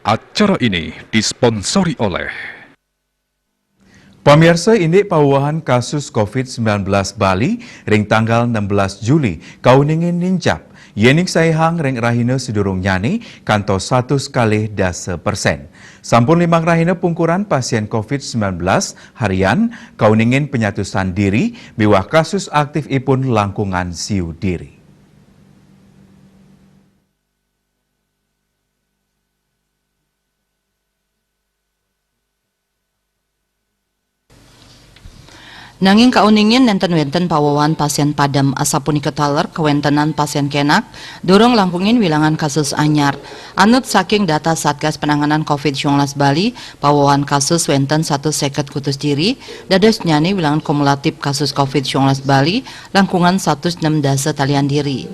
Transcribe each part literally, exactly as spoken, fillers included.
Acara ini disponsori oleh Pamiarsa, indik pawewehan kasus covid sembilan belas Bali ring tanggal enam belas Juli kauningin nincap, yening saihang ring rahina sadurungnyane kantos satus kalih dasa persen. Sampun limang rahina pungkuran pasien covid sembilan belas harian kauningin panyatusan diri miwah kasus aktifipun langkungan siu diri. Nanging kauningin nenten wenten pawewehan pasien padem, asapunika taler kawentenan pasien kenak, durung langkungin wilangan kasus anyar. Anut saking data Satgas Penanganan covid sembilan belas Bali, pawewehan kasus wenten satus seket kutus diri, dadosnyane wilangan kumulatif kasus covid sembilan belas Bali langkungan satus nem dasa talian diri.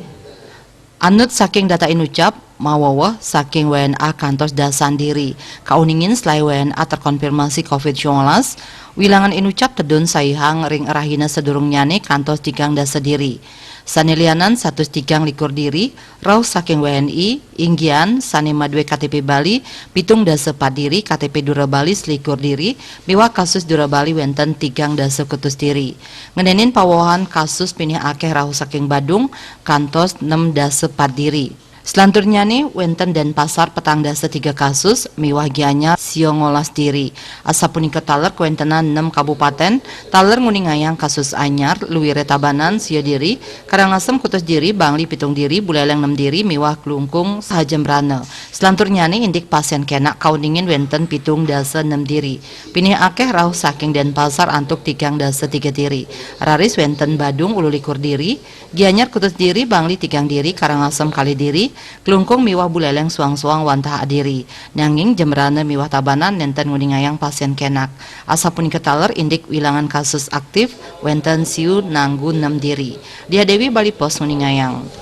Anut saking data inucap, maweweh saking W N A kantos dasan diri. Kauningin selae W N A terkonfirmasi covid sembilan belas, wilangan inucap tedun saihang ring rahina sadurungnyane kantos tigang dasa diri. Sane lianan satus tigang likur diri, rauh saking W N I, inggihan sane madue K T P Bali, pitung dasa pat diri, K T P Dura Bali selikur diri, miwah kasus Dura Bali wenten tigang dasa kutus diri. Ngenenin pawewehan kasus pinih akeh rauh saking Badung, kantos nem dasa pat diri. Selanturnyane wenten Denpasar petang dasa tiga kasus, miwah Gianyar sia ngolas diri. Asapunika taler kawentenan nem kabupaten, taler nguningayang kasus anyar, luire Tabanan sia diri, Karangasem kutus diri, Bangli pitung diri, Buleleng nem diri, miwah Klungkung saha Jembrana. Selanturnyane indik pasien kenak kauningin wenten pitung dasa nem diri. Pinih akeh rauh saking Denpasar antuk tigang dasa tiga diri. Raris wenten Badung ulu likur diri, Gianyar kutus diri, Bangli tigang diri, Karangasem kalih diri, Klungkung miwah Buleleng suang-suang wantah adiri. Nanging Jembrana miwah Tabanan nenten nguningayang pasien kenak. Asapunika taler indik wilangan kasus aktif wenten siu nanggu nem diri. Dia Dewi, Bali Post, nguningayang.